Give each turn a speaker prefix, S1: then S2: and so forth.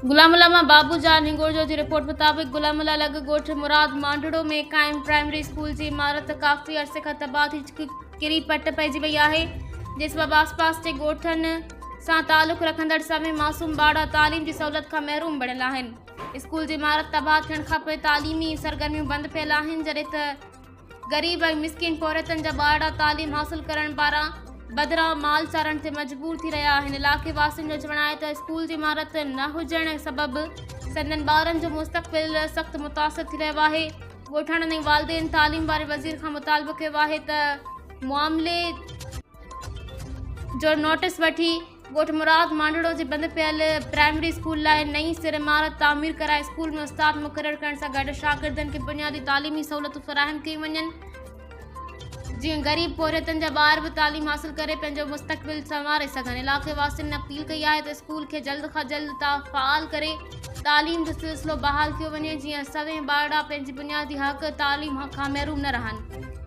S1: غلام الله مان بابو جان هنگورجو جي رپورٽ مطابق غلام الله لڳ ڳوٺ مراد مانڊڙو ۾ قائم پرائمري اسڪول جي عمارت ڪافي عرصي کان تباهه ٿي ڪري پٽ پئجي وئي آهي، جنهن سبب آس پاس جي ڳوٺن سان تعلق رکندڙ سوين معصوم ٻارڙا تعليم جي سهولت کان محروم بڻيل آهن. اسڪول جي عمارت تباهه ٿيڻ کانپوء تعليمي سرگرميون بند پيل آهن، جڏهن ته غريب ۽ مسڪين پورهيتن جا ٻارڙا تعليم حاصل ڪرڻ بدران مال چارڻ تي مجبور ٿي رهيا آهن. علائقي واسين جو چوڻ آهي ته اسڪول جي عمارت نه هجڻ سبب سندن ٻارن جو مستقبل سخت متاثر ٿي رهيو آهي. ڳوٺاڻن ۽ والدين تعليم واري وزير کان مطالبو ڪيو آهي ته معاملي جو نوٽيس وٺي ڳوٺ مراد مانڊڙو جي بند پيل پرائمري اسڪول لاء نئين سر عمارت تعمير ڪرائي اسڪول ۾ استاد مقرر ڪرڻ سان گڏ شاگردن کي بنيادي تعليمي سهولتون فراهم ڪيون وڃن جيئن غريب پورهيتن جا ٻار به تعليم حاصل ڪري پنهنجو مستقبل سنواري سگهن. علائقي واسين اپيل ڪئي آهي ته اسڪول کي جلد کان جلد فعال ڪري تعليم جو سلسلو بحال ڪيو وڃي جيئن سوين ٻارڙا پنهنجي بنيادي حق تعليم کان محروم نه رهن.